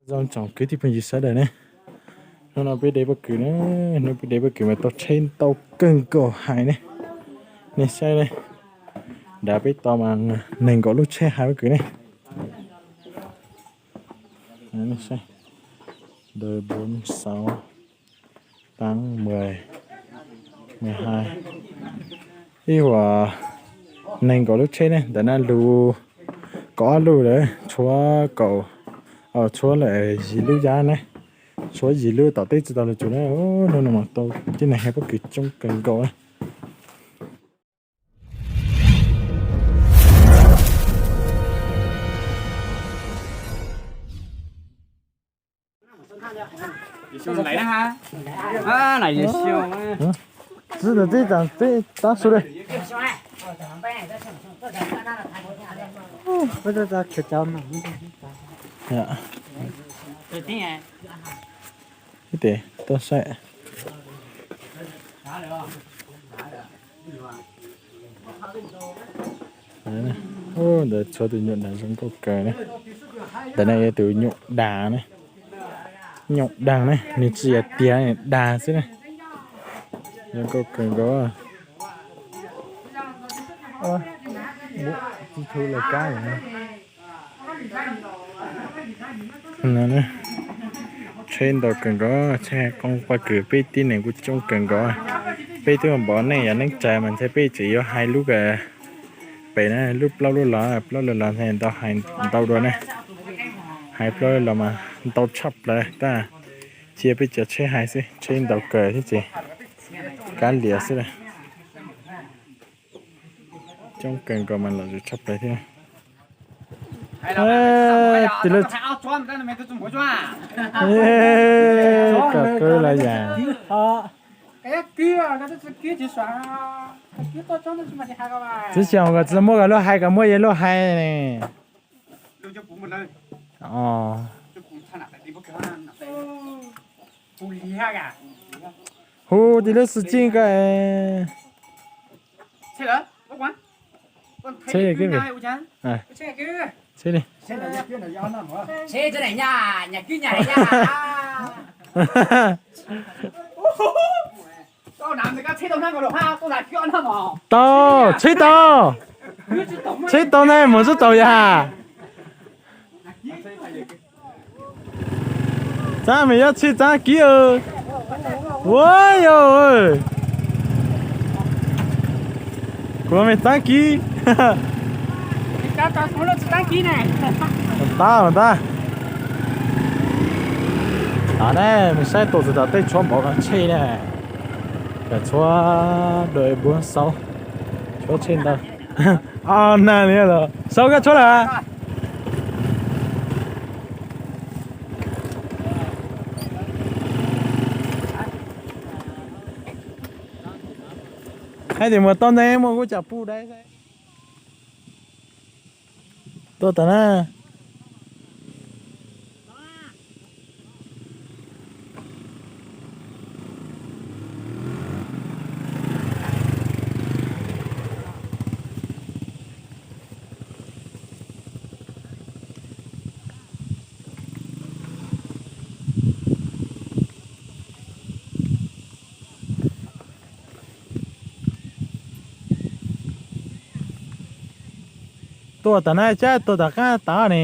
Zoo tsoom kwv tij phooj ywg sawv daws ne, hnub no peb de pob kws ne, hnub peb de pob kws mas tau tsheb ntau kawg nkaus hais ne. Nej saib ne, nrad peb tau mas nees nkaum lub tsheb hais pob kws ne. Saib, đời bốn sáu, tám mười, mười hai. Ib huam nees nkaum lub tsheb ne, ntawm no lug kaum ob lub lawm, tshuav kaum, tshuav lawm yim lub yab ne, tshuav yim lub tom teb tsis tau lug tsuas ne. Hnub no mas tau tib neeg hais pob kws coob kawg nkaus. Txiv ntawm teb tas su li. Ib tes tuaj saib. Ntawd tshuav tus nyuam dag zoo nkauj kawg ne. Ntawm no yog tus nyuam dag ne. Nyuam dag ne, nws tsis yog tiag, dag xwb ne. Zoo nkauj kawg nkaus. Tsis thu lawv kab lawm. Tsheb ntau kawg nkaus, tsheb hais qoob pob kws peb tib neeg kuj coob kawg nkaus. Peb twb npov nej yog neeb tsa mas ntshe peb tseem yuav hais lub pem na, lub plaub lub los, plaub lub los ntau, hais ntau dua ne. Hais plaub lub los mas ntau tshaj plaws tab sis peb cov tsheb hais xwb, tsheb ntau kawg thiab ces kab lias xwb. Coob kawg nkaus mas lom zem tshaj plaws thiab. Tis lawv, kom kawg lawm yam. Txiv xyoo kom txiv muab kom lub hais kom muab yog lub hais ne. Hu tis lub xwm txij ko. Tsheb li, tsheb li. Tau, tsheb tau. Tsheb tau ne, mus txog tau yam. Txaab me nyob tsheb txaab kib. Ua yog, kuv me txaab kib. Tab, tab. Tam ne, mej saib tuaj txog tom tej tshuav npaum no tsheb ne. Tam tshuav dua npuab xauv, tshuav tsheb ntau. Nag li los xauv koj tshuav lawm. Hais tias mus tau ntej muaj kuv cov pub dai. Tuaj tom na. Tuaj tom na, cab tuaj tom qab tod ne.